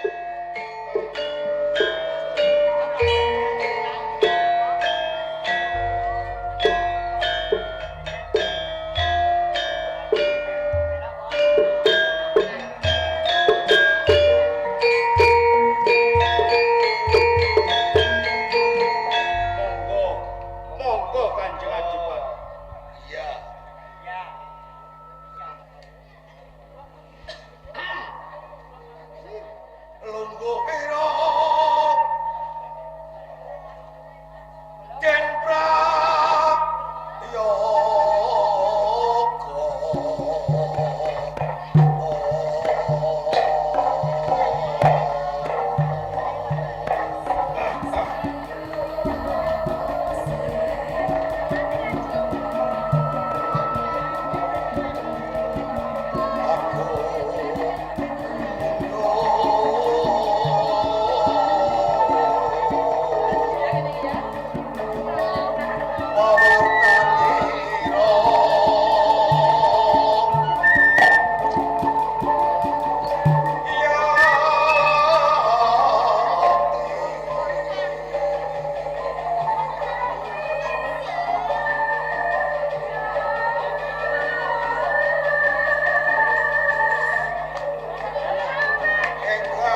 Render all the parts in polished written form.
Monggo, monggo Kanjeng Adipati. Iya. Lungguh pira? Den Prayoga. Enggal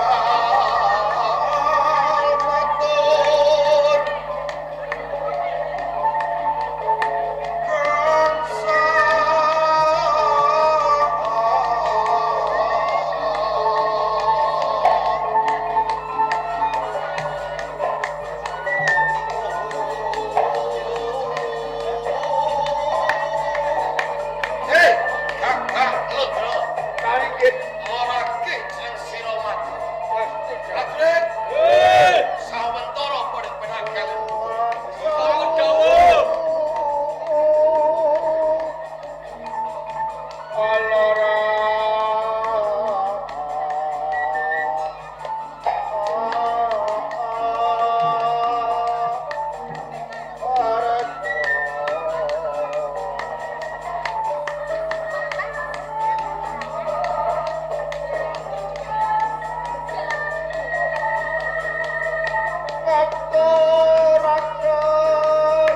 matur kangsa Hei, Kakang Ludra, Kalinggih marake sing sira mati. pasti. Prajurit, sawentara padha penakan. Sampun dawuh. Alora. Ngaturaken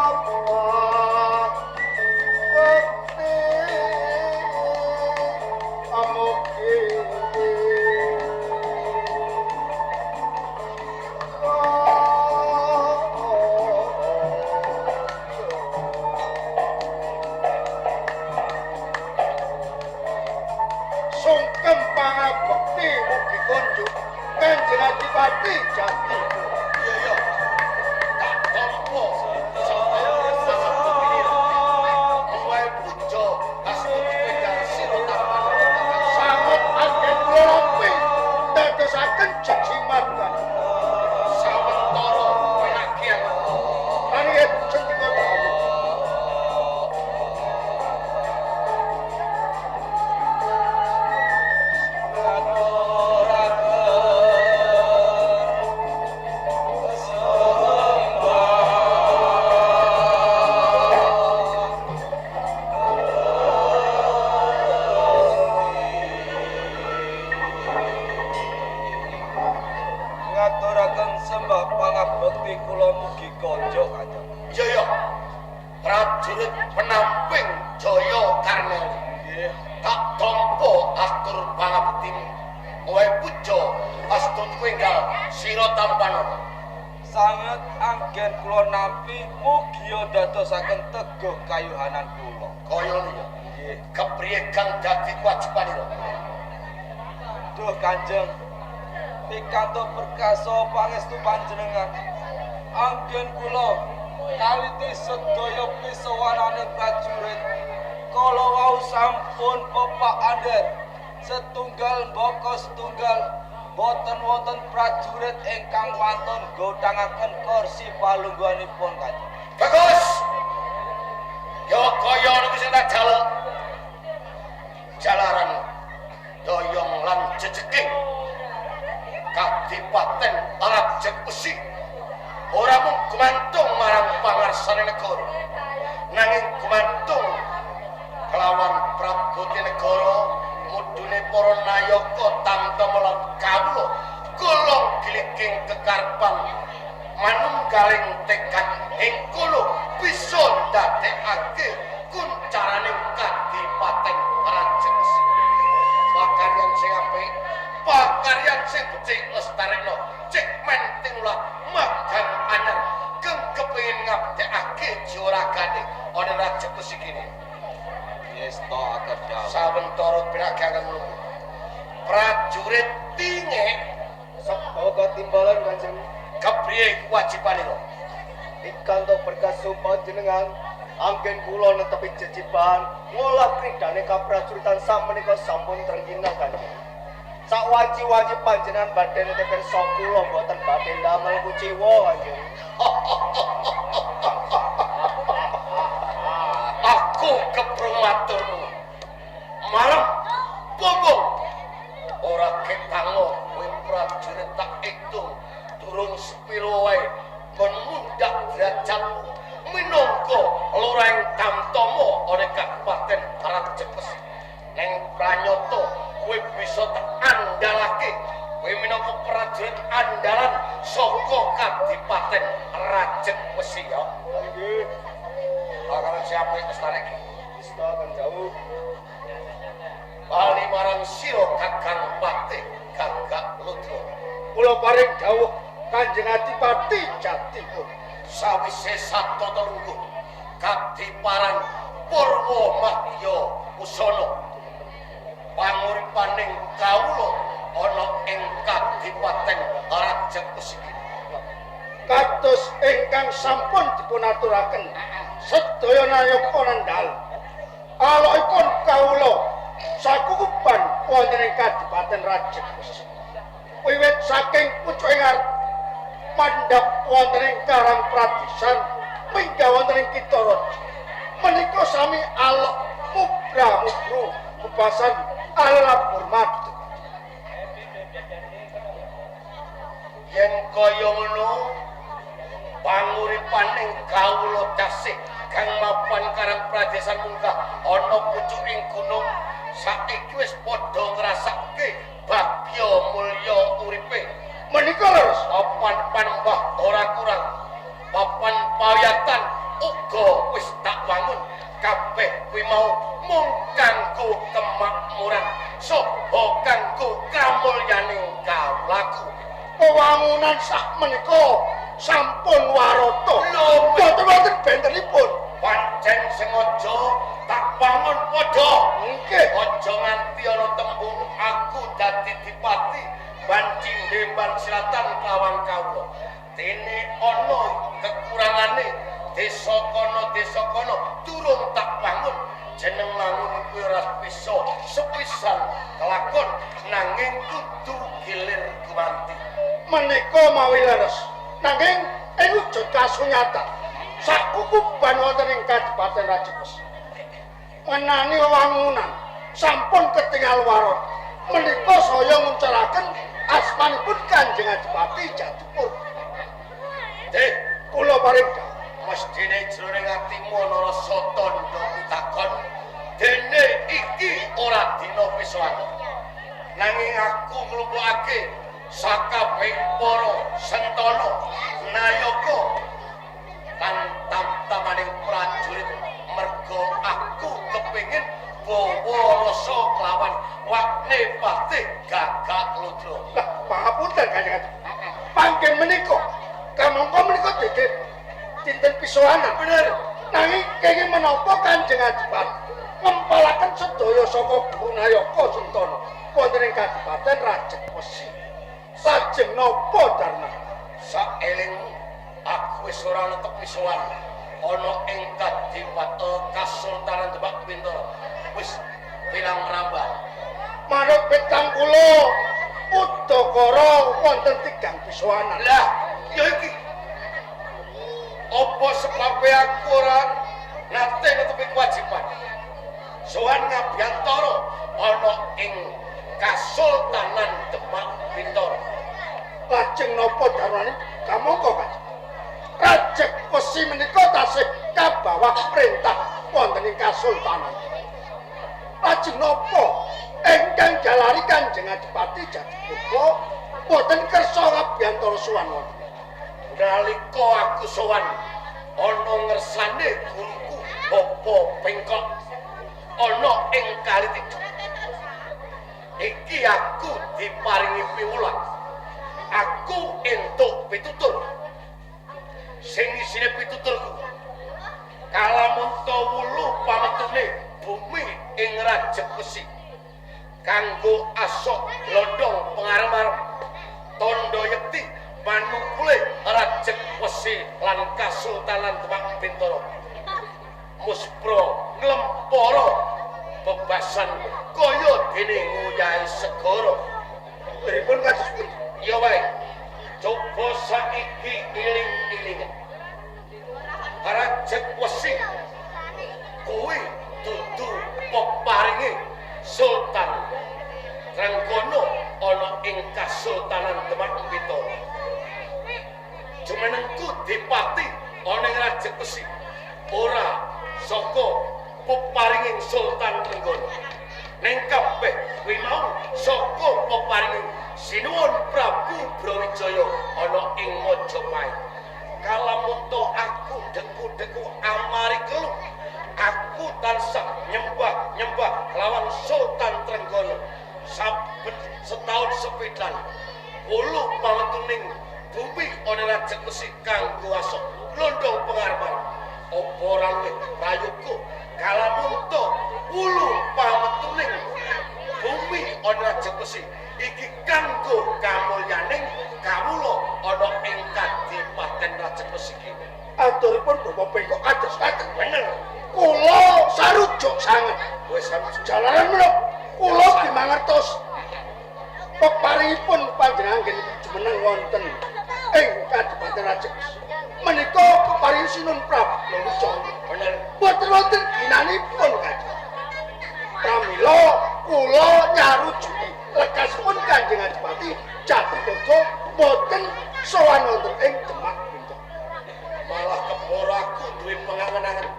sembah bekti amugi sungkem pangabekti mugi konjuk Kanjeng Adipati Jati. Iya iya. Tak tampa saka pangabekti. Luwih puja astuti enggal sira tampan. Sanget anggen kula lampi dadosaken jejimat. Sawetara penakian. Panggih sendika dawuh. Ngaturaken sembah pangabekti kula mugi konjuk Kanjeng. Iya iya. Prajurit penamping Jaya Karneli. Nggih. Tak tampa atur pangabektimu. Luwih puja astuti enggal sira tampanana. Sanget anggen kula nampi mugia dadosaken teguh kayuhanan kula. Kaya niya. Nggih. Kepriye kang dadi kewajibanira? Duh Kanjeng, pikantuk perkasa pangestu panjenengan. Anggen kula kaliti sedaya pisowanane prajurit kala wau sampun pepak andher setunggal mbaka setunggal boten wonten prajurit ingkang wantun gothangaken kursi palungguhanipun Kanjeng. Bagus. Ya kaya niku sing tak jaluk. Jalaran doyong lan jejeking kadipaten Arajek Usi ora mung gumantung marang pangarsane negara, nanging gumantung kelawan praboti negara Mudune para nayaka tamtama lan kawula golong giliking kekarpan manunggaling tekad ing kono bisa ndadekake kuncaraning kadipaten Rajekwesi. Pakaryan sing apik, pakaryan sing becik lestarekno, cek men tinulah magang anyar kang kepengin ngabdekake jiwa ragane ana Rajekwesi kene. Yesta atur dawuh. Sawentara piragangan mlebu. Prajurit Tingek Saka timbalan Kanjeng. Kepriye kewajibanira? Pikantuk berkas panjenengan anggen kula netepi jejibahan ngolah kridane kaprajuritan samenika sampun trengginang Kanjeng. Sawanci-wanci panjenengan badhe netepi pirsa kula mboten badhe ndamel kuciwa Kanjeng. Aku keprung matur nuwun. Marem bumbung ora ketango kowe prajurit tak itung durung sepiro wae kon mundhak derajatmu minangka lurahing Tamtama ana Kabupaten Rajekwesi. Neng pranyata kowe bisa tak andalake, kowe minangka prajurit andalan saka Kadipaten Rajekwesi ya. Nggih. Bakalan siapa lestari iki? Yesta Kanjeng. Bali marang sira Kakang Patih Gagak Ludra. Kula paring dawuh Kanjeng Adipati Jatipur. Sawise satata lungguh kadiparan Purwa Madya Usana panguripaning kawula ana ing Kadipaten Rajekwesi. Kados ingkang sampun dipunaturaken sedaya nayaka nendal alokipun kawula sakukuban wonten ing Kadipaten Rajekwesi. Wiwit saking pucuking mandhap wonten ing Karang Pradisan minggah wonten ing Kitha Raja menika sami alok mubra mubru bebasan alelabur madu. Yen kaya ngono panguripaning kawula tasih kang mapan Karang Pradesan munggah ana pucuking gunung saiki wis padha ngrasake bagya mulya uripe. Menika leres papan panembah ora kurang, papan pawiyatan uga wis tak wangun. Kabeh kuwi mau mung kanggo kemakmuran saha kanggo kamulyaning kawulaku. Wewangunan sak menika sampun warata. Lho, mboten wonten bentenipun. Pancen sengaja tak wangun padha. Nggih. Aja nganti ana tembung aku dadi dipati bancindhe ban selatan kawang kawula. Dene ana kekurangane desa kono durung tak wangun. Jeneng mangun kuwi ora bisa sepisan kelakon nanging kudu gilir gumanti. Menika mawi leres. Nanging ing wujud kasunyatan sakukuban wonten ing Kadipaten Rajekwesi menani wewangunan sampun ketingal warata. Menika saya nguncalaken asmanipun Kanjeng Adipati Jatipur. Deh, kula paring dawuh. Mesthine jroning atimu ana rasa tandha pitakon dene iki ora dina pisowan. Nanging aku nglumpukake sakabehing para sentana nayaka lan tamtamaning prajurit merga aku kepengin bawa rasa kelawan wakne Patih Gagak Ludra. Lah, pangapunten Kanjeng Adipati. Panggen menika kamangka menika dede dinten pisowanan. Bener. Nanging kenging menapa Kanjeng Adipati ngempalaken sedaya saka guru nayaka sentana wonten ing Kadipaten Rajekwesi. Lajeng napa darma? Saelingmu aku wis ora netep pisowan ana ing Kadipaten Kasultanan Demak Bintara. Wis pirang ramban. Manut petang kula udakara wonten tigang pisowanan. Lah, ya iki. Apa sebabe aku ora nate netepi kewajiban? Sowan ngabiyantara ana ing Kasultanan Demak Bintara. Lajeng napa darmane kamangka Kanjeng? Rajekwesi menika tasih kabawah perintah wonten ing Kasultanan. Lajeng napa Ingkang jalari Kanjeng Adipati Jati Purba boten kersa ngabiyantara sowan wonten. Nalika aku sowan ana ngersane guruku Bapa Bengkok ana ing Kalitidu. Iki aku diparingi piwulang. Aku entuk pitutur. Sing isine pituturku kalamunta wulu pametune bumi ing Rajeg Wesi kanggo asok londong pengarem-arem tandha yekti manukule Rajeg Wesi lan Kasultanan Demak Bintara muspra nglempara bebasan kaya dene nguyahi segara. Pripun kados pundi? Ya wae, coba saiki iling-ilingen. Rajeg Wesi kuwi dudu peparinge Sultan Trenggono ana ing Kasultanan Demak Bintara. Jumenengku dipati ana ing Rajeg Wesi ora saka peparinging Sultan Trenggono. Ning kabeh kuwi mau saka peparinging Sinuwun Prabu Brawijaya ana ing Majapahit. Kalamunta aku deku-deku amari kelu, aku tansah nyembah-nyembah lawan Sultan Trenggono saben setahun sepidhan. Wulu pawetuning bumi ana Rajeg Wesi kanggo asok glondong pengarep-arep. Apa ora luwih prayoga kalamunta wulu pawetuning bumi ana Rajeg Wesi iki kanggo kamulyaning kawula ana ing Kadipaten Rajeg Wesi iki. Aturipun Bapa Bengkok kados ngaten. Bener. Kula sarujuk sanget. Wis sarujuk. Jalaran menapa kula dimangertos peparingipun panjenengan jumeneng wonten ing Kadipaten Rajeg Wesi. Menika peparing Sinuwun Prabu Brawijaya. Bener. Boten wonten ginanipun Kanjeng. Pramila kula nyarujuki lekasipun Kanjeng Adipati Jati Purba boten sowan wonten ing Demak Bintara. Malah keboro aku duwe pengangen-angen.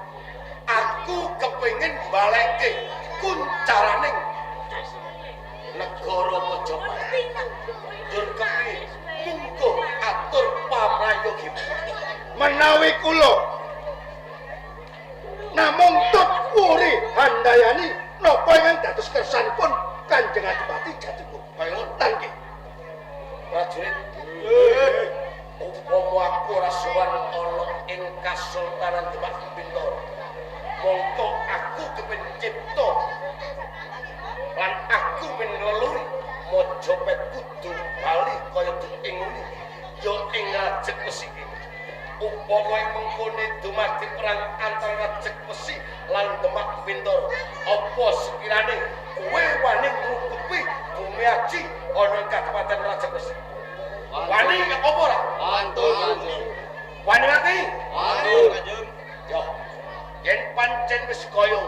Aku kepengin balekke kuncaraning negara Majapahit. Njur kepiye? Mungguh atur paprayogi. Menawi kula namung tut wuri handayani napa ingkang dados kersanipun Kanjeng Adipati Jati Purba. Kaya ngono. Nggih. Prajurit, upama aku ora sowan ana ing Kasultanan Demak Bintara, mongko aku kepengin cipta lan aku men ngleluri Majapahit kudu bali kaya ing ngene ya ing Rajeg Wesi iki. Upama ing mengkone dumadi perang antara Rajeg Wesi lan Demak Bintara, apa sekirane kowe wani ngrukupi bumi aji ana ing Kadipaten Rajeg Wesi? Wani apa ora? Wantun, Kanjeng. Wani mati? Wantun, Kanjeng. Yo, yen pancen wis kaya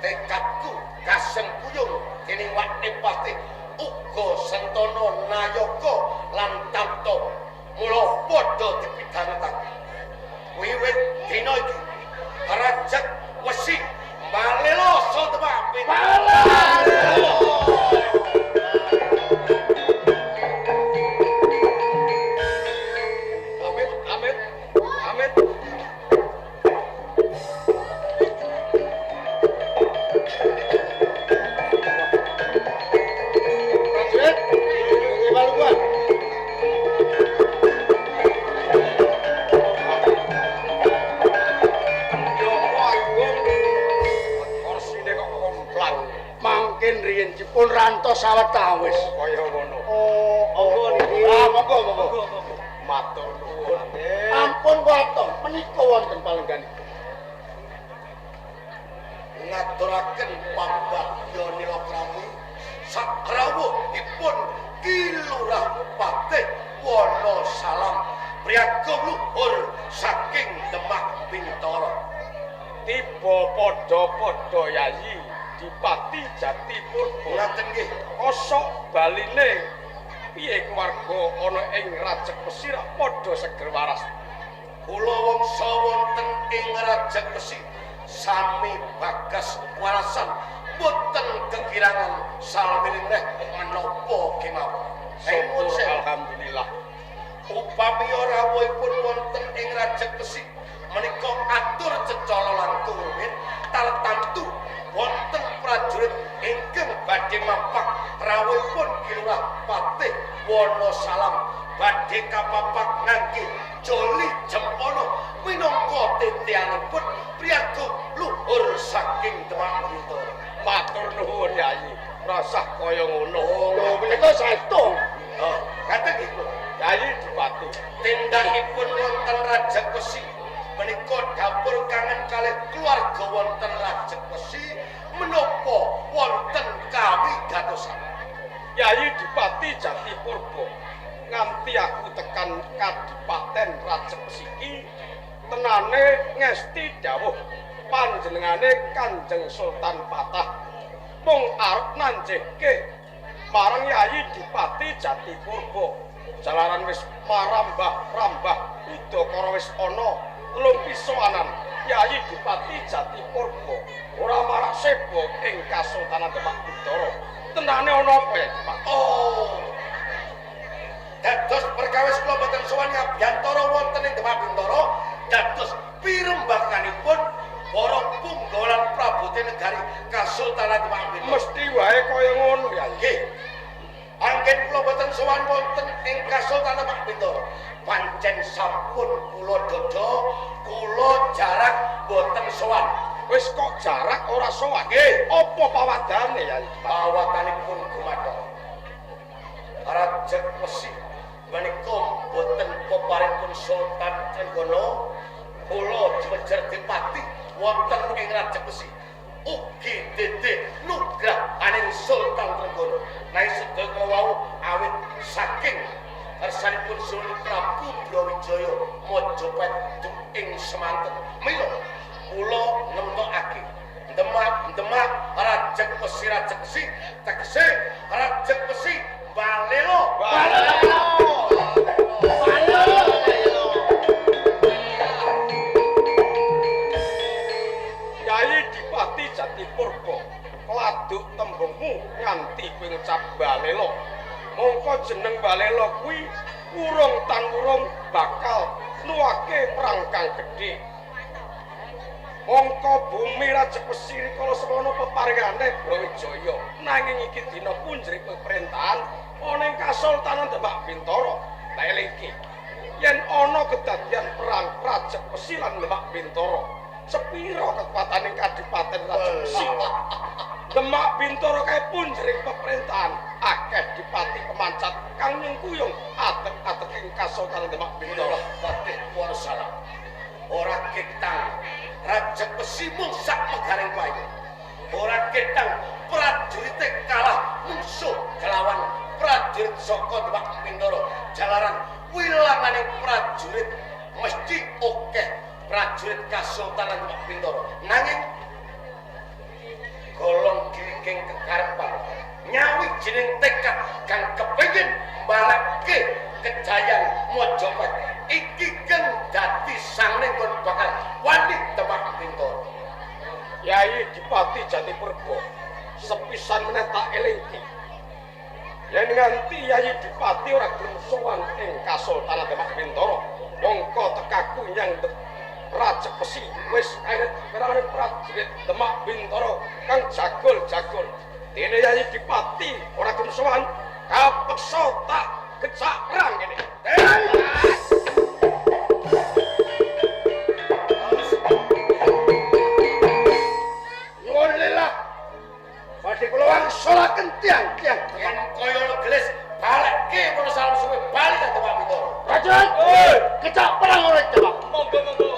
tekadku kasengkuyung dening Wakne Patih uga Sentana Nayaka lan Tamto, mula padha dipidhangetake. Wiwit dina iki Rajeg Wesi mbalela Demak Bintara. Amit, amit, amit. Prajurit, nggih palungguhan. Joko Agung. Korsine kok komplang. Mangkin riyin dipun rantos sawetawis. Kaya ngono. Oh, monggo niki. Ah, monggo monggo. Matur nuwun. Ampun waton, menika wonten palengganipun. Ngaturaken pambagya nilakrami sakrawuhipun Ki Lurah Patih Wonosalam priyaga luhur saking Demak Bintara. Tiba padha-padha Yayi Dipati Jati Purba. Ngaten nggih. Kosok baline piye keluarga ana ing Rajeg Wesi rak padha seger waras. Kula wangsa wonten ing Rajeg Wesi sami bagas warasan Boten kekirangan salwiring neh menapa kemawon. Syukur alhamdulillah. Upami rawuhipun wonten ing Rajeg Besi menika atur cecala langkung rumiyin tartamtu wonten prajurit ingkang badhe mapak rawuhipun Ki Lurah Patih Wonosalam badhe kapapak ngangge joli jempono minangka titianipun priyaga luhur saking Demak Bintoro. Matur nuwun Yayi, rasah kaya ngono. Lho menika saestu. Oh, ngaten nggih kula. Yayi Dipati, Tindakipun wonten Rajeg Wesi menika dapur kangen kalih keluarga wonten Rajeg Wesi menapa wonten kawigatosan. Yayi Dipati Jati Purba, nganti aku tekan Kadipaten Rajeg Wesi iki tenane ngesti dawuh panjenengane Kanjeng Sultan Patah mung arep nanjehke marang Yayi Dipati Jati Purba. Jalaran wis marambah-rambah udakara wis ana telung pisowanan Yayi Dipati Jati Purba ora marak seba ing Kasultanan Demak Bintara. Tenane ana apa ya Dipati? Oh. Dados perkawis kula boten sowan ngabiyantara wonten ing Demak Bintara dados pirembakanipun para punggawa lan prabute negari Kasultanan Demak Bintara. Mesti wae kaya ngono ya. Nggih. Anggen kula boten sowan wonten ing Kasultanan Demak Bintara. Pancen sampun kula dada, kula jarak boten sowan. Wis kok jarak ora sowan. Nggih. Apa pawadane ya? Pawatanipun gumathok. Rajeg Wesi menika boten peparingipun Sultan Trenggana, kula jejer dipati wonten ing Rajeg Wesi. Ugi dede nugrahaning Sultan Trenggana. Nanging sedaya kala wau awit saking kersanipun Sunan Prabu Brawijaya Majapahit ing semanten. Mila kula nemtokake Demak-demak Rajeg Wesi Rajeg Wesi tegese Rajeg Wesi Balelo. Balelo. Balelo. Yayi Dipati Jati Purba, kladuk tembungmu nganti kowe ngucap Balelo. Mongko jeneng Balelo kuwi urung tan urung bakal nuwake perang kang gedhe. Mongko bumi Rajeg Wesi rikala semono peparingane Brawijaya. Nanging iki dina punjering pemerintahan ana ing Kasultanan Demak Bintara. Tak elingke yen ana kedadian perang Rajeg Wesi lan Demak Bintara, sepira kekuatane Kadipaten Rajeg Wesi? Demak Bintara kae punjering pemerintahan akeh dipati pemancat kang nyengkuyung atek-atek ing Kasultanan Demak Bintara. Patih Wonosalam. Ora ketang Rajeg Wesi mung sak megaring payu. Ora ketang prajurite kalah mungsuh kelawan prajurit saka Demak Bintara. Jalaran wilanganing prajurit mesti akeh prajurit Kasultanan Demak Bintara. Nanging golong giliking kekarepan nyawi jeneng tekad kang kepengin mbalake kejayan Majapahit iki kang dadi sangne kon bakal wani Demak Bintara. Yayi Dipati Jati Purba, sepisan meneh tak elingke yen nganti Yayi Dipati ora gelem sowan ing Kasultanan Demak Bintara, mongko tekaku nyang Rajeg Wesi wis kairet perangane prajurit Demak Bintara kang jagol-jagol. Dene Yayi Dipati ora gelem sowan, kapeksa tak gecak perang kene. Nyuwun lillah. Badhe kula wangsulaken tiang-tiang. Yen kaya gelis balekke Wonosalam suwe bali ka Demak Bintara. Prajurit, kecak perang ora Demak. Monggo monggo.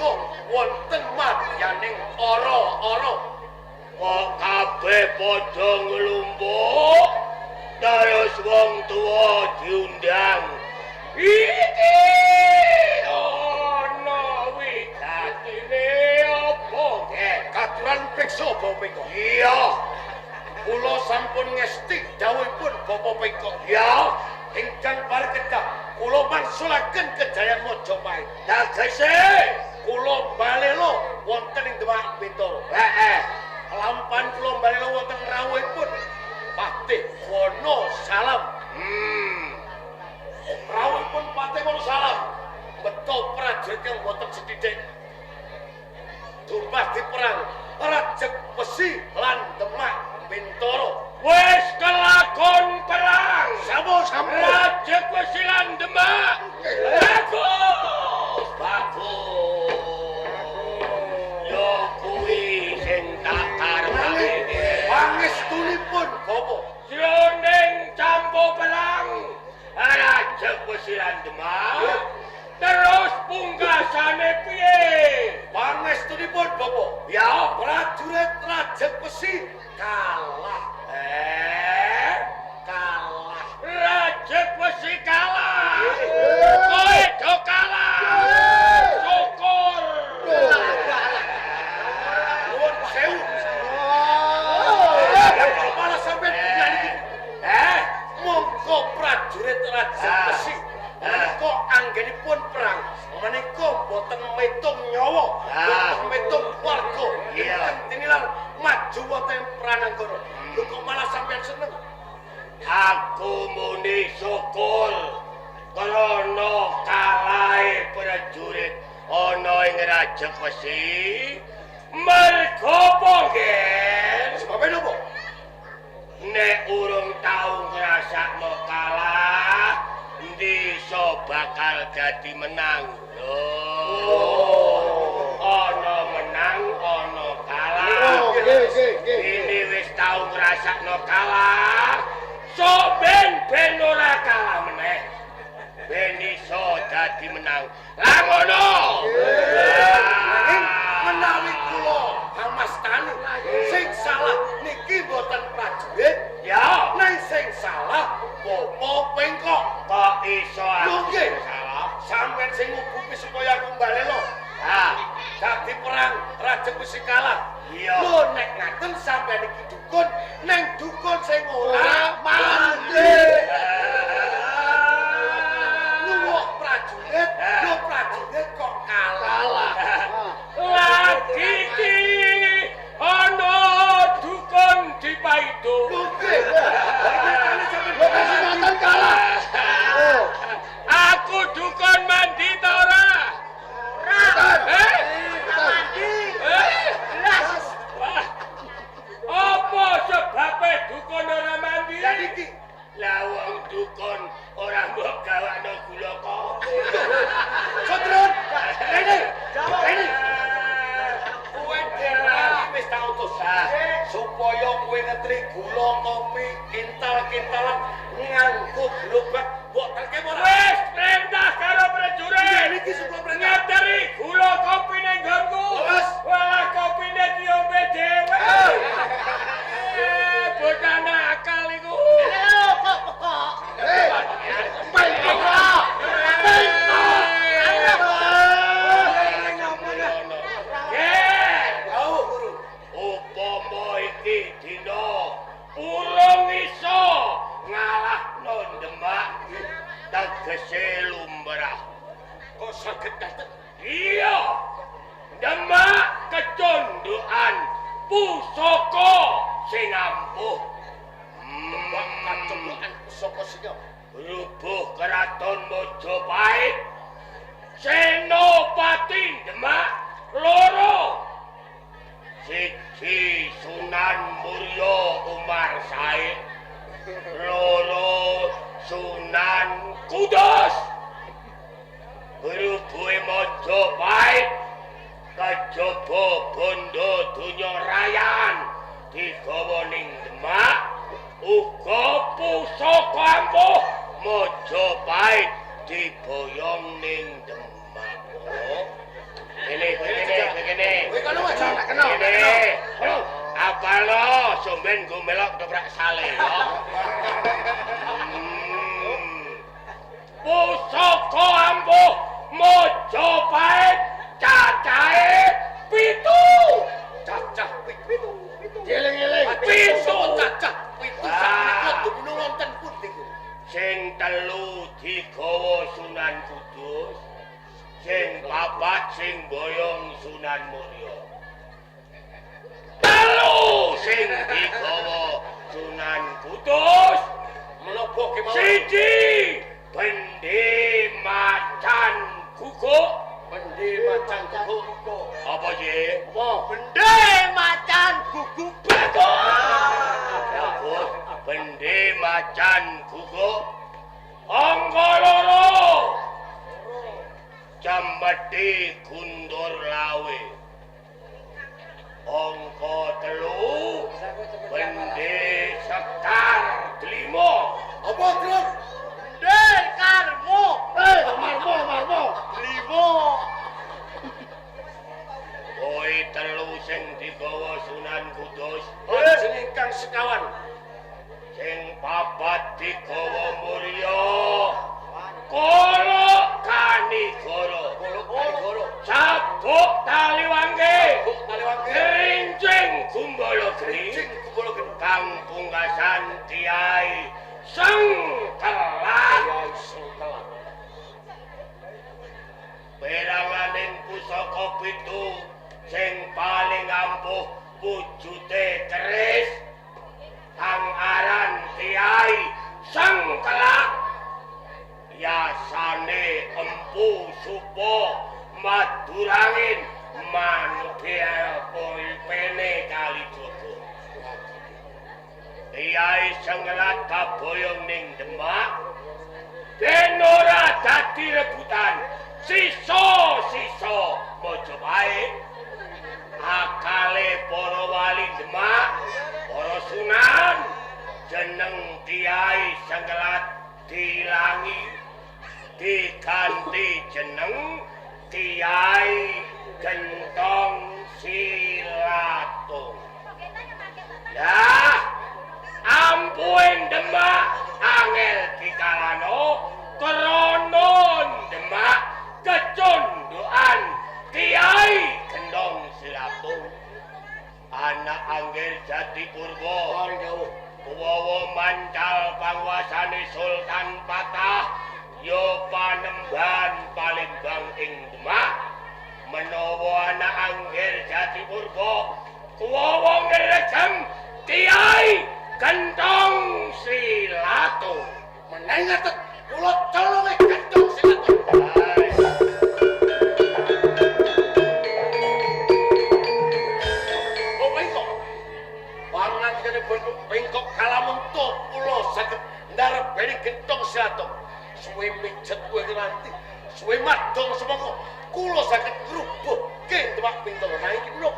warga wonten madyaning ora-ora. Kok kabeh padha nglumpuk terus wong tuwa diundang. Iki ana wigatine apa? Katuran priksa Bapak Pengko. Iya. Kula sampun ngesti dawuhipun Bapak Pengko. Ya, ingkang parekedah kula mangsulaken kejayan Majapahit. Tegese kula balela wonten ing Demak Bintara. Heeh. Lampahan kula balela wonten rawuhipun Patih Wono Salam. Rawuhipun Patih Wono Salam beto prajurit kang boten sethithik. Dumadi perang Rajek Wesi lan Demak Bintara. Wis kelakon perang. Sampun, sampun. Rajek Wesi lan Demak. Bagus. Bagus. Yo kuwi sing tak karepake. Pangestunipun Bapak. Jroning campo perang Rajek Wesi lan Demak. Terus pungkasane piye? Pangestunipun Bapak. Ya, prajurit Rajek Wesi kalah. Kalah. Rajek Wesi kalah. Kowe do kalah. Syukur. Nuwun sewu. Lah kok malah sampeyan nyanyi? Monggo prajurit Rajek Wesi. Menika anggenipun perang menika boten metung nyawa, boten metung warga. Ingkang tinilar maju wonten prananggana. Lho kok malah sampeyan seneng? Aku muni syukur krana kalahe prajurit ana ing Rajek Wesi. Mergo apa, Gen? Sebabe napa? Nek urung tau ngrasakno kalah, endi iso bakal dadi menang? Lho. Ana menang, ana kalah. Nggih, nggih, nggih. Ini wis tau ngrasakno kalah. So ben ora kalah meneh. Ben iso dadi menang. Lah ngono. Nanging menawi kula hamastani sing salah niki mboten prajurit, Ya, nang sing salah Bapak Pengkok. Kok iso Lho aku nggih, salah? Sampeyan sing ngubuki supaya aku mbalelo. Ah, Dadi perang Rajek Wesi kalah. Iya. Lho nek ngaten sampeyan iki dukun, nang dukun sing ora mandi. Nuwuk prajurit, lho prajurit kok kalah. Lagi iki ana dukun dipaido. Lho nggih. Nyatane sampeyan Lho kok ngaten kalah. Oh, Aku dukun mandi ta ora? Ora. Eh? Mandi. Eh? Wah. Apa sebabe dukun ora mandi? Lah niki Lah wong dukun ora mbok gawakno gula kopi. Sotron. Rene. Rene. Kowe dhewe wis tak utus supaya kowe ngetri gula kopi kintal-kintalan nganggo gerobak mbok terke ora. Wis perintah karo prajurit. Iya, niki supaya perintah. Ngeteri gula kopi ning nggonku. Terus? Walah kopine diombe dhewe. Bocah nakal iku. Eh, Pengkok. Pengkok. Ger, Jauh guru. upama iki dina urung iso ngalahno Demak tegese lumrah. Kok saged ngaten? Iya. Demak kecondokan pusaka sing ampuh. Demak kacondokan pusaka singa. Rubuh keraton Majapahit. Senopati Demak loro. Siji Sunan Muria Umar Said, loro Sunan Kudus. Rubuhe Majapahit kejaba bondo donya rayan digawa ning Demak uga pusaka ampuh Majapahit diboyong ning Demak. Budalno somben nggo melok ketoprak sale ya. Pusaka ampuh Majapahit cacahe 7. Cacah 7. Dieling-eling. 7 cacah 7 sakmenika dumunung wonten pundi kuwi? Sing 3 digawa Sunan Kudus, sing 4 sing boyong Sunan Muria. 3 sing digawa Sunan Kudus menapa kemawon? 1 Bende macan guguk. Bende macan guguk. Apa ye? Apa? Bende macan guguk. Bagus. Bende macan guguk. Angka 2. Cemeti gundur lawe. Angka 3. Bende sekar delima. Apa, Truk? Bende karmo. Marmo, marmo. Limo. Kowe 3 sing digawa Sunan Kudus. Lajeng ingkang sekawan. Sing 4 digawa Murya. Kolok Kanigara. Kolok Kanigara. Sabuk Taliwangke. Sabuk Taliwangke. Kerincing Gumbala Geni. Kerincing Gumbala Geni. Kang pungkasan Kiai Sengkelak. Kiai Sengkelak. Peranganing pusaka 7 sing paling ampuh wujute keris kang aran Kiai Sengkelak. Yasane Empu Supo Madurangin manggil pene Kalijaga. Kiai Sengkelak kaboyong ning Demak ben ora dadi rebutan sisa-sisa Majapahit. Akale para wali Demak, para sunan jeneng Kiai Sengkelak dilangi diganti jeneng Kiai Gentong Silatung. Lah ampuhe Demak angel dikalano krana Demak kecundhukan Kiai Gentong Silatung. Anak Anggir Jati Purba kuwawa mancal panguasane Sultan Patah ya panemban Palembang ing Demak. Menawa anak Anggir Jati Purba kuwawa ngregem Kiai Gentong Silatung. Meneng ngaten kula colonge Gentong Silatung. Oh bengkok. Warngandikanipun bengkok kalamunto kula saged ndarbeni Gentong Silatung. Suwe mijet kowe nganti suwe madong semangka kula saged ngrubuhke Demak Bintoro. Nanging iki menapa?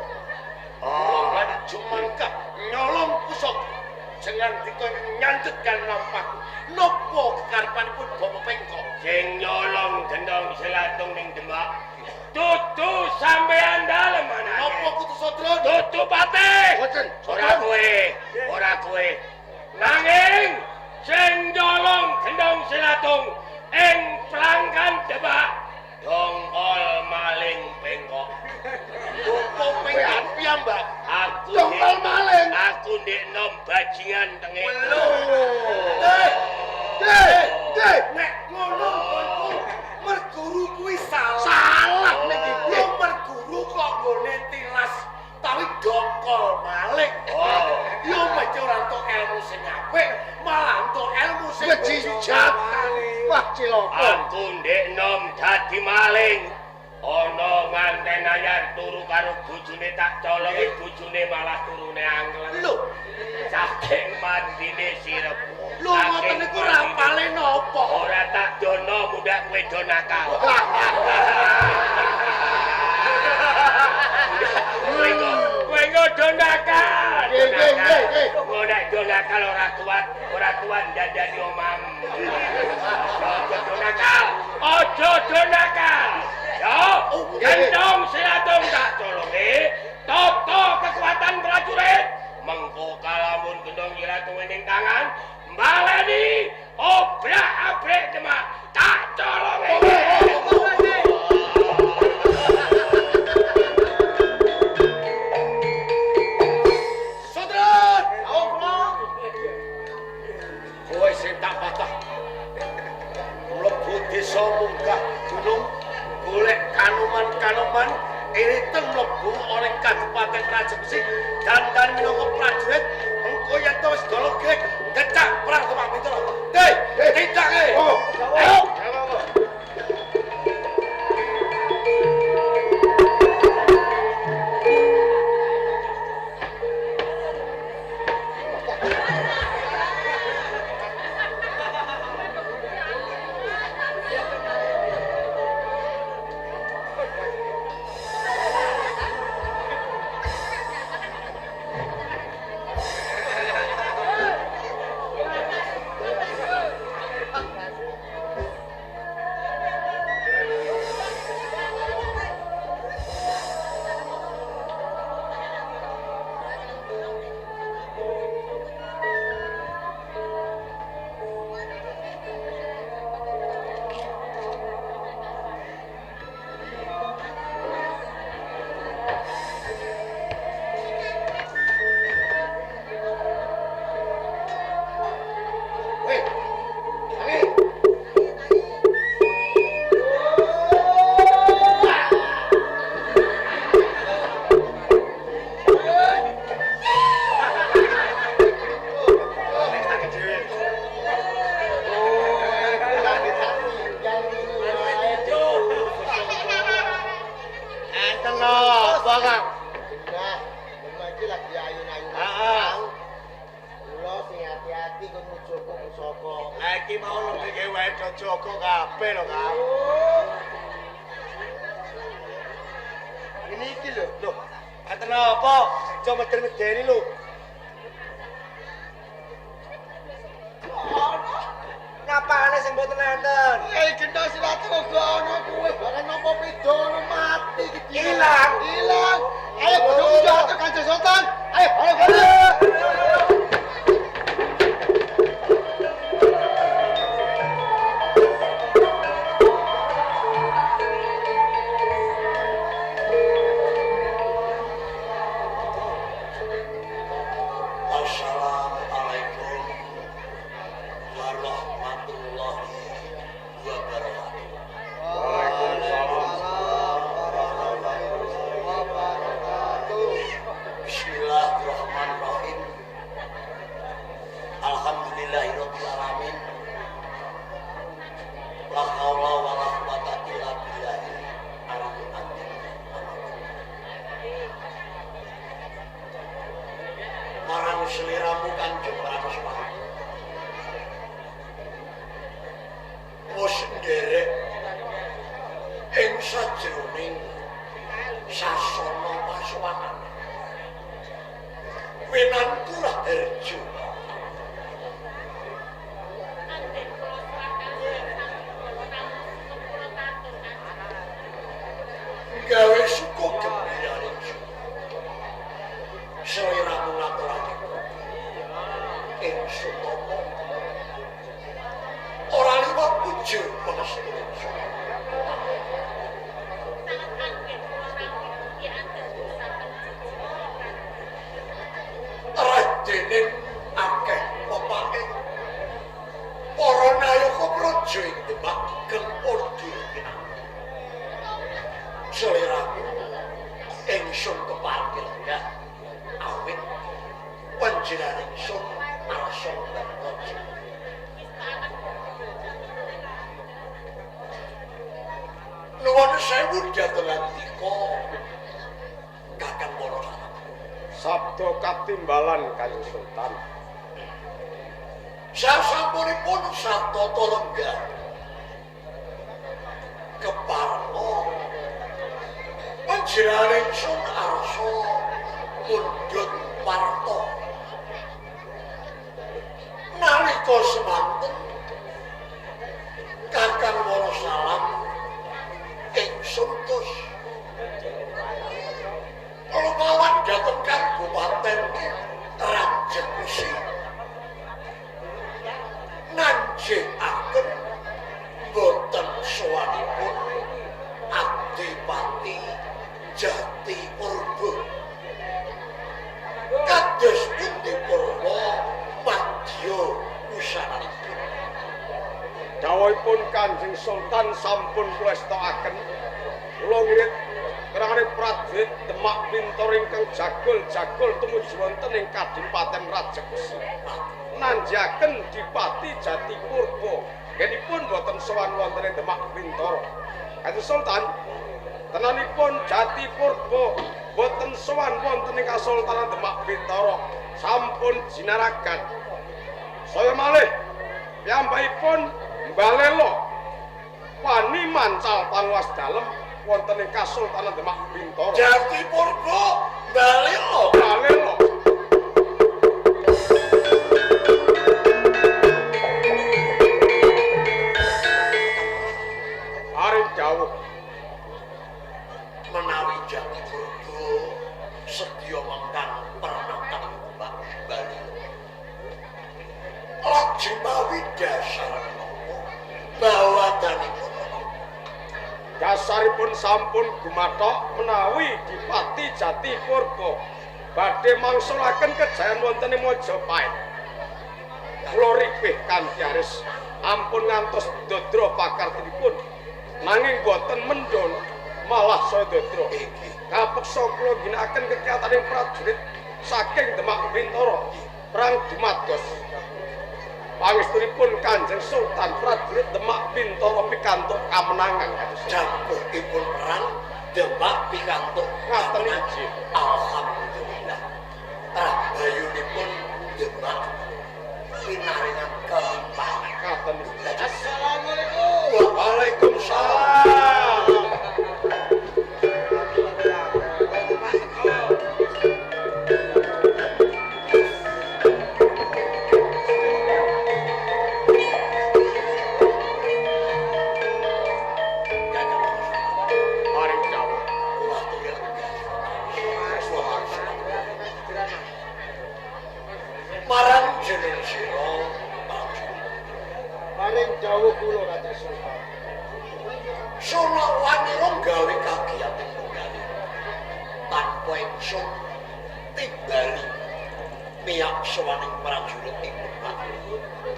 Kula lan jumangkah nyolong pusaka jengan dika nyandhet kan lampahku. Napa kekarepanipun Bapak Pengkok? Sing nyolong Gentong Silatung ning Demak dudu sampeyan dalem anake. Napa kudu sodron? Dudu patih. Boten. Ora kowe, ora kowe. Nanging sing nyolong Gentong Silatung ing plangkan Demak dongkol maling Pengkok. Bapak Pengkok piyambak. Aku Dongkol maling. Aku ndek nom bajingan tengek. Lho. Deh, Nek ngono nggonku merguru kuwi salah. Salah niki. Lho merguru kok nggone tilas tawi dongkol maling. Oh. Yo mesti ora entuk ilmu sing apik, malah entuk ilmu sing Bejijat. Wah, cilaka. Aku ndek nom dadi maling. Ana nganten anyar turu karo bojone tak colongi bojone malah turune anglen. Lho, saking mandine sirep. Lho ngoten niku rapale napa? Ora tak dono mundak kowe do nakal. Kowe kok do nakal. Nggih, nggih, nggih. Kowe nek do nakal ora kuat dandani omam. Aja do nakal. Aja do nakal. Ya, Gentong Silatung tak colonge, tata kekuatan prajurit. Paman iritan mlebu ana ing Kabupaten Rajepesi dandan minangka prajurit engko yen to wis golok gecak perang Demak Bintara. Hei, tindak e. Ayo. Sabda katimbalan Kanjeng Sultan. Sasampunipun satata lenggah keparna panjenengan ingsun arsa mundhut parta. Nalika semanten Kakang Wanasalam ingsun tus lumawan dhateng Kabupaten Rajekusi nanjekaken boten sowanipun Adipati Jati Purba. Kados pundi Purwa madya wusananipun? Dawuhipun Kanjeng Sultan sampun kula estokaken. Kula ngirit prajurit Demak Bintara ingkang jagol-jagol tumuju wonten ing Kadipaten Rajekwesi. Nanjaken Dipati Jati Purba. Ngenipun boten sowan wonten ing Demak Bintara. Kanjeng Sultan, tenanipun Jati Purba boten sowan wonten ing Kasultanan Demak Bintara, sampun jinaragan. Saya malih piyambakipun mbalela wani mancal panguwas dalem wonten ing Kasultanan Demak Bintara. Jati Purba mbalela. Mbalela. Aring dawuh menawi Jati Purba sedya mengkang pernatan Demak Bali. Lajeng mawi dasar menapa bawadanipun menapa? Dasaripun sampun gumathok menawi Dipati Jati Purba badhe mangsulaken kejayan wonten ing Majapahit. Kula ripih kanthi aris ampun ngantos dodra pakartinipun, nanging boten mendhon malah saya dodra. Kapeksa kula ginakaken kekiyataning prajurit saking Demak Bintara perang dumados. Pangestunipun Kanjeng Sultan prajurit Demak Bintara pikantuk kamenangan. Jampukipun perang Demak pikantuk Ngaten kamenangan. inggih. Alhamdulillah. Rahayunipun Demak pinaringan kelimpahan. Ngaten inggih. Assalamualaikum. Waalaikumsalam. Kakang Paring dawuh. kula aturi lenggah marang jeneng sira prajurit. Paring dawuh kula Kanjeng Sultan. Sono wanira gawe kagiyating tunggali tanpa ingsun timbali miyak sowaning prajurit ing Demak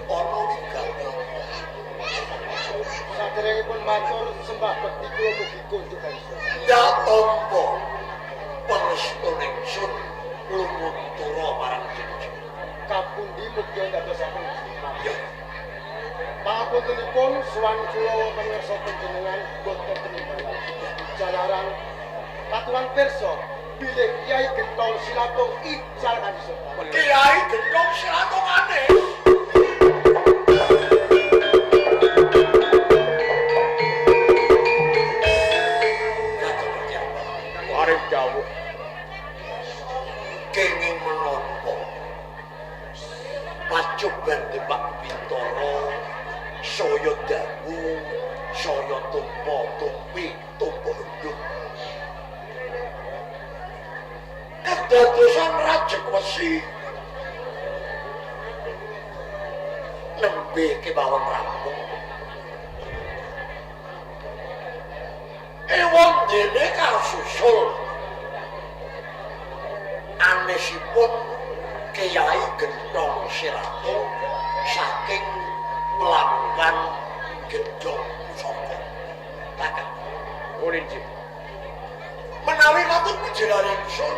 ana wigawa. Saderengipun matur sembah bekti kula mugi kunjuk Kanjeng Sultan. Ndak tampa pangestun ingsun lumuntura marang jeneng sira. Kapundi mugi ndadosaken jimat. Ya, Pangapuntenipun sowan kula wonten ngarsa panjenengan boten tinimbalan. Jalaran katuran pirsa bilih Kyai Gentong Silatung ical Kanjeng Sultan. Kiai Gentong Silatungane. Kakang Pertiapa, Paring dawuh. kenging menapa pacoban Demak Bintara saya dangu, saya tumpa tumpi, tumpa henduk. Kedadosan Rajekwesi nembe kemawon rampung. Ewon dene kasusul anesipun Kyai Gentong Silatung saking Pelanggan Gedhong Pusaka. Kakang, Kula inggih. menawi katut pujilan ingsun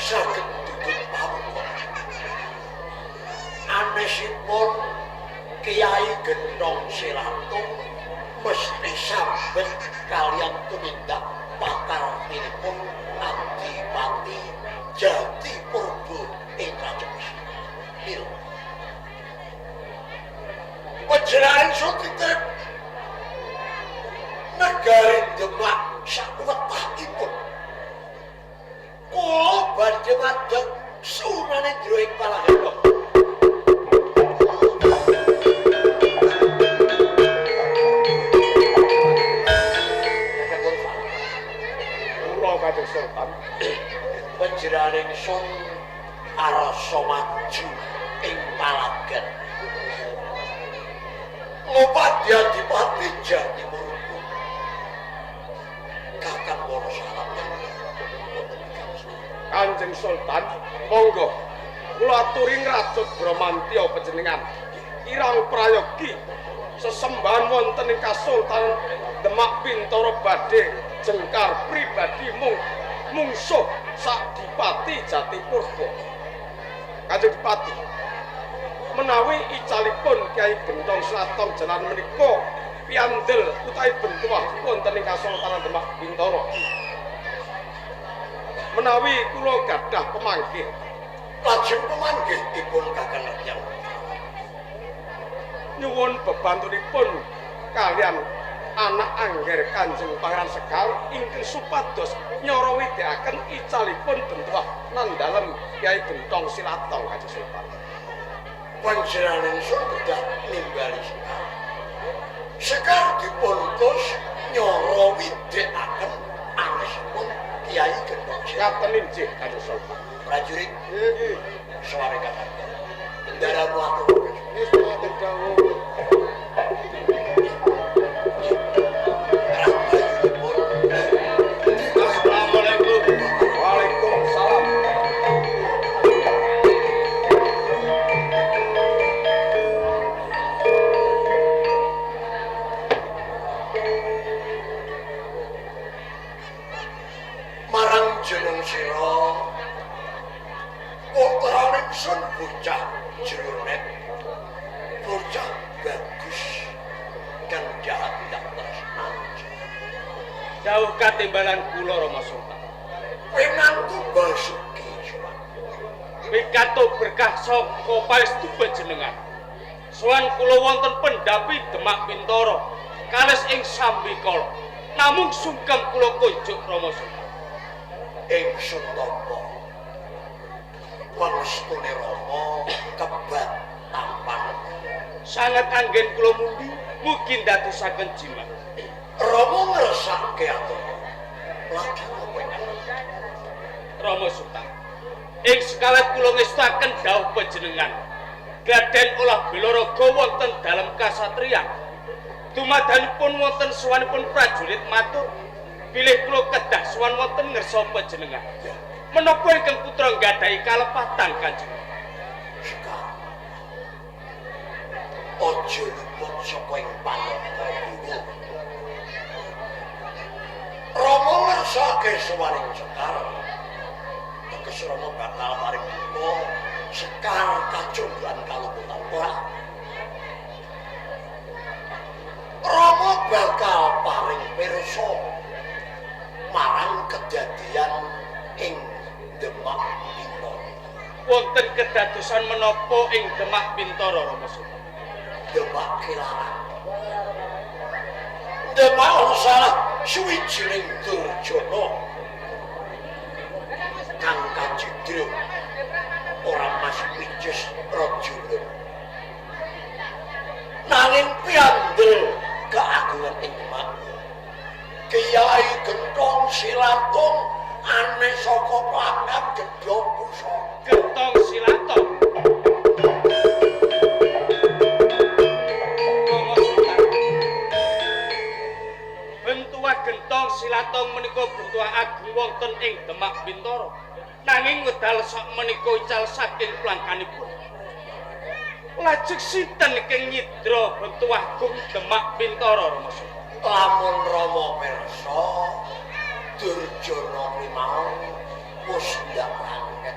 saged dudut pawukon. Anesipun Kyai Gentong Silatung mesti sambet kalian tumindak pakartinipun Adipati Jati Purba ing Rajekwesi. Mila panjenengan ingsun titip negari Demak sakwetahipun. Kula badhe madhep Sunanendra ing Palagan. Kula Kanjeng Sultan. Panjenengan ingsun arasa maju ing Palagan. Ngupadi Adipati Jati Purba. Kakang Wonosalam wonten Kangsul. Kanjeng Sultan, monggo kula aturi ngrajut Bramantya panjenengan. Kirang prayogi sesembahan wonten ing Kasultanan Demak Bintara badhe jengkar pribadi mung mungsuh sak Dipati Jati Purba. Kanjeng Dipati, menawi icalipun Kyai Gentong Silatong jalan menika piyandel utawi bentuwah wonten ing Kasultanan Demak Bintara. Menawi kula gadah pemanggih, lajeng pemanggih dipun Kakang Hyang. Nyuwun bebantunipun kalian anak angger Kanjeng Pangeran Sekar ingkang supados nyara widekaken icalipun bentuwah nandalem Kyai Gentong Silatong Kanjeng Sultan. Panjenengan ingsun kedah nimbali Sekar. Sekar dipun utus nyara widekaken anesipun Kyai Gentong Silatong. Ngaten inggih Kanjeng Sultan. Prajurit, Nggih. Suware kakang. Bendaramu atur. Nggih, matur dawuh. Assalamualaikum. Waalaikumsalam. Marang jeneng sira putra ingsun bocah jronet, bocah bagus kang jahat ndak tresnan. Dawuh katimbalan kula Rama Sultan. Winantu Basuki Suwan. Pikantuk berkah saka paestu panjenengan. Sowan kula wonten pendhapi Demak Bintara kalis ing sambikala. Namung sungkem kula kunjuk Rama Sultan. Ingsun tampa pangestune Rama kebat tampan. Sanget anggen kula mundi mugi ndadosaken jimat. Rama ngersake atur. Lagi apa ingkang Rama Sultan. Ing sekalat kula ngestuaken dawuh panjenengan. Gaden olah bela raga wonten dalem kasatriyan. Dumadanipun wonten sowanipun prajurit matur bilih kula kedah sowan wonten ngersa panjenengan. Menapa ingkang putra nggadahi kalepatan Kanjeng? Sekar. Aja luput saka ing paneka dewa. Rama ngersake sowaning Sekar. Teges Rama bakal paring duka Sekar kacungguan kaluputan ora. Rama bakal paring pirsa marang kedadian ing Demak Bintara. Wonten kedadosan menapa ing Demak Bintara Rama Sultan? Demak kilaran. Demak ana salah suwijining Durjana kang kacidra ora mas pijes raja. Nanging piyandel keagungan ing Demak. Kyai Gentong Silatong aneh saka plakat gedhong pusaka. Gentong Silatong. Rama Sultan. Bentuwah Gentong Silatong menika bentuwah agung wonten ing Demak Bintara. Nanging wedal sak menika ical saking plangkanipun. Lajeng sinten ingkang nyidra bentuwah agung Demak Bintara Rama Sultan? Lamun Rama pirsa Durjana kuwi mau wis ndak rangket.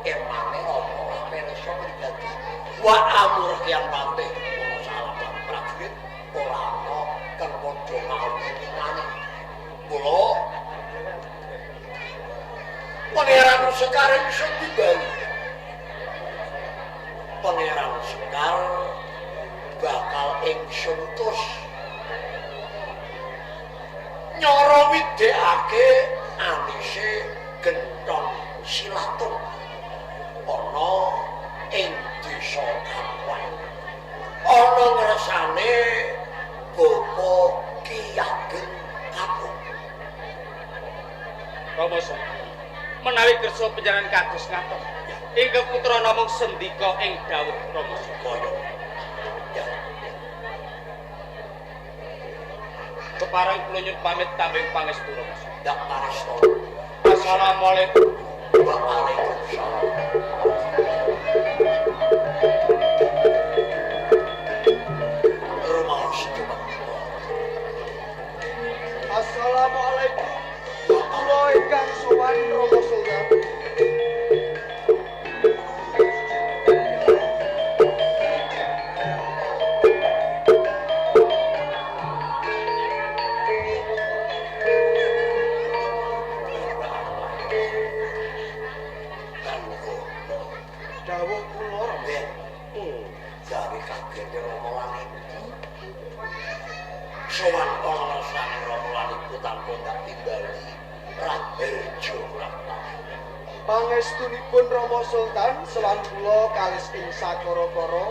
Emane Rama ora pirsa pribadi. Wa amur kian patih para salam prajurit ora ana kang padha ngawinane. Mula Pangeran Sekar ingsun timbali. Pangeran Sekar bakal ingsun utus nyara widekake anise Gentong Silatong ana ing desa Kapuan. Ana ngersane Bapa Ki Ageng Kapuk. Rama Sultan, menawi kersa panjenengan kados ngaten, ingkang putra namung sendika ing dawuh Rama Sultan. Kaya ya. Kepareng kula nyuwun pamit tambing pangestu Rama Sultan. Ndak paresto. Assalamualaikum. Waalaikumsalam. Rumaos coba. Assalamualaikum. Kula ingkang sowan Dawuh kula Rama. Gawe kaget Rama lan ibu. Sowan ana ngersane Rama lan ibu tanpa ndak timbali Raharja Prapta. Pangestunipun Rama Sultan sowan kula kalis ing sakara-kara.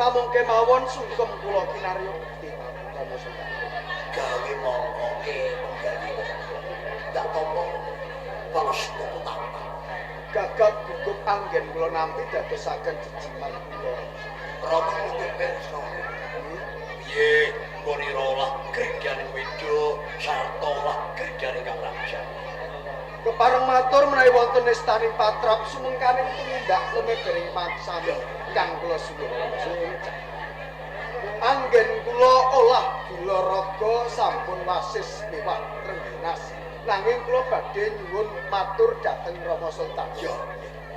Namung kemawon sungkem kula kinarya bekti Rama Sultan. Gawe mongkoke penggali. Ndak tampa pangestu tampa. Gagap gugup anggen kula nampi dadosaken jejimat kula. Rama mungkin pirsa. Piye ngonira olah kridaning wedo sarta olah kridaning kang raja. Kepareng matur menawi wonten nestaning patrap sumengkaning tumindak lumebering paksami kang kula suwun. Anggen kula olah gula raga sampun wasis mewah trengginas. Nanging kula badhe nyuwun matur dhateng Rama Sultan. Ya.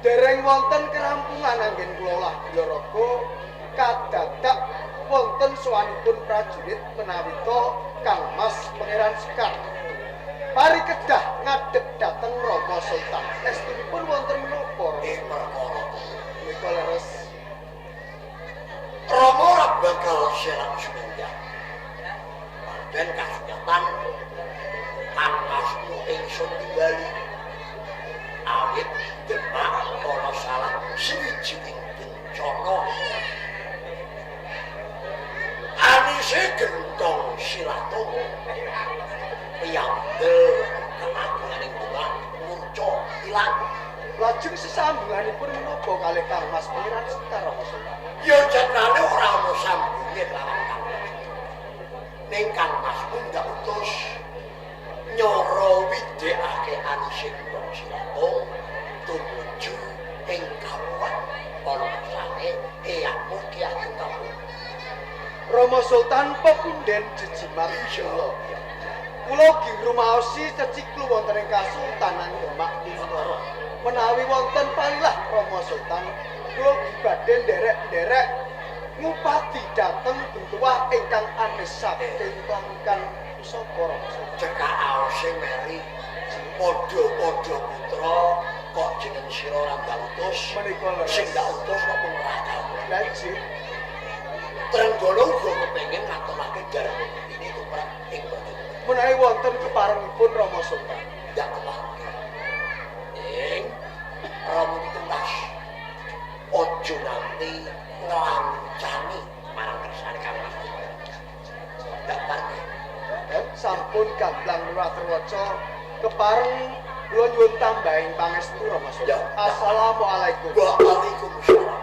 Dereng wonten kerampungan anggen kula olah gula raga kadadak wonten sowanipun prajurit menawita Kang Mas Pangeran Sekar. Pari kedah ngadhep dhateng Rama Sultan. Estunipun wonten menapa? Perkara menika leres. Rama ora bakal selak sumindak. Pancen kasunyatan Kang Masmu ingsun timbali. Awit Demak ana salah sawijining bencana. Anise gentong silatung piyambel keagunganing Demak murca ilang. Lajeng sesambunganipun menapa kalih Kang Mas Pangeran Sekar Rama Sultan? Ya jenenge ora ana sambunge lawan Kang Mas. Ning Kang Masmu ndak utus nyoro widhekake anise gentong silatung tumuju ing Kapuan ana kersane eyangmu Ki Ageng Kapuan. Rama Sultan pepunden jejimat kula. Kula ugi ngrumaosi ceciklu wonten ing Kasultanan Demak Minerara. Menawi wonten palilah Rama Sultan, kula ugi badhe nderek-nderek ngupadi dhateng bentuwah ingkang anes saking klangkan pusaka Rama Sultan. Cekak aose meri padha-padha putra kok jeneng sira ora ndak utus. Menika leres. Sing ndak utus kok mung rakamu. Lha nggih. Trenggana uga kepengin ngaturake dharma ini tumrap ing praja. Menawi wonten keparengipun Rama Sultan. Ndak keparengke. Ning Rama pitulas aja nganti nglancani marang kersane Kang Mas. Ndak pareng. Sampun gamblang luwat waca kepareng kula nyuwun tambahing pangestu Rama Sultan. Ya. Assalamualaikum. Waalaikumsalam.